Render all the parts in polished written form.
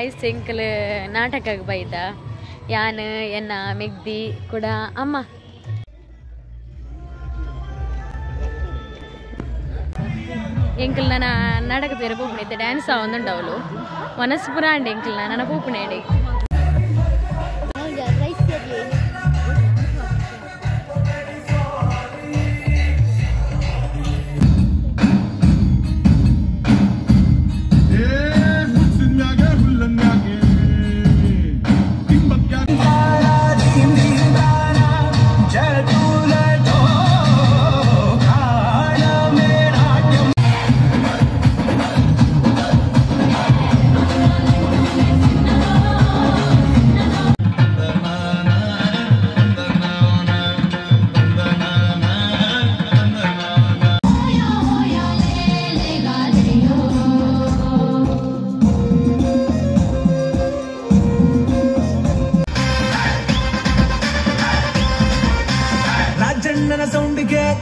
Guys ಎಂಕಲ್ ನಾಟಕಕ್ಕೆ ಬೈದ ಯಾನ್ ಎನ್ನ ಮೆಗ್ದಿ ಕೂಡ ಅಮ್ಮ ಎಂಕಲ್ ನನ್ನ ನಾಟಕ ಬೇರೆ ಪೋಪುಣೆ ಇತ್ತೆ ಡ್ಯಾನ್ಸ್ ಆವೊಂದುಂಡವಳು ಮನಸ್ಪುರ ಅಂಡ್ ಎಂಕಲ್ ನನ್ನ ಪೋಪುಣೆ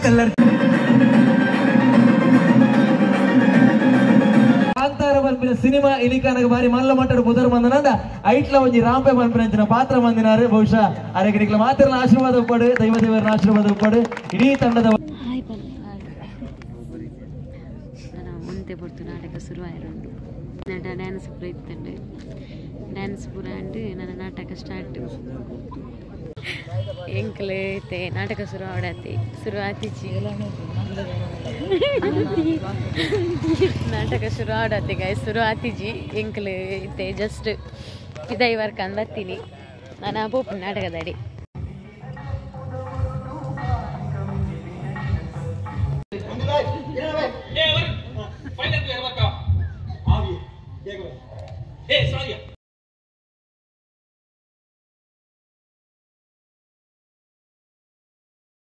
ಕಲರ್ ಕಾಂತಾರ ಪನ್ಪಿನ ಸಿನಿಮಾ ಇಲಿಕಾನಗ ಬಾರಿ ಮಲ್ಲ ಮಟ್ಟದ ಪುದರ್ ಮಂದನಂದ ಐಟ್ಲ ಒಂಜಿ ರಾಂಪೆ ಪನ್ಪಿನ ಪಾತ್ರ ಮಂದಿನಾರು ಬಹುಶಃ ಅರೆಗೆ ನಿಕ್ಲ ಮಾತ್ರನ ಆಶೀರ್ವಾದ ಉಪ್ಪಡು ದೈವ ದೇವರನ ಆಶೀರ್ವಾದ ಉಪ್ಪಡು ಇಡೀ ತಂಡದ ಹಾಯ್ ನಾನು ಒಂತೆ ಪೊರ್ತು ನಾಟಕ ಶುರು ಆಯಿರುಂಡು ನಟ ಡ್ಯಾನ್ಸ್ ಪೂರ ಇತ್ತಂಡು ಡ್ಯಾನ್ಸ್ ಪೂರ ಅಂಡ್ ನನ್ನ ನಾಟಕ ಸ್ಟಾರ್ಟ್ ಎಂಕಲ್ ಇತ್ತೆ ನಾಟಕ ಶುರು ಆವಡತಿ ಶುರು ಆತಿಚಿ ನಾಟಕ ಶುರು ಆಡತಿ ಗಾಯ್ ಶುರು ಆತಿಜಿ ಎಂಕಲ್ ಇತ್ತೆ ಜಸ್ಟ್ ಇದೈ ವರ್ಕ್ ಅಂದ್ ಬರ್ತೀನಿ ನಾನು ಪೋಪು ನಾಟಕದಡಿ.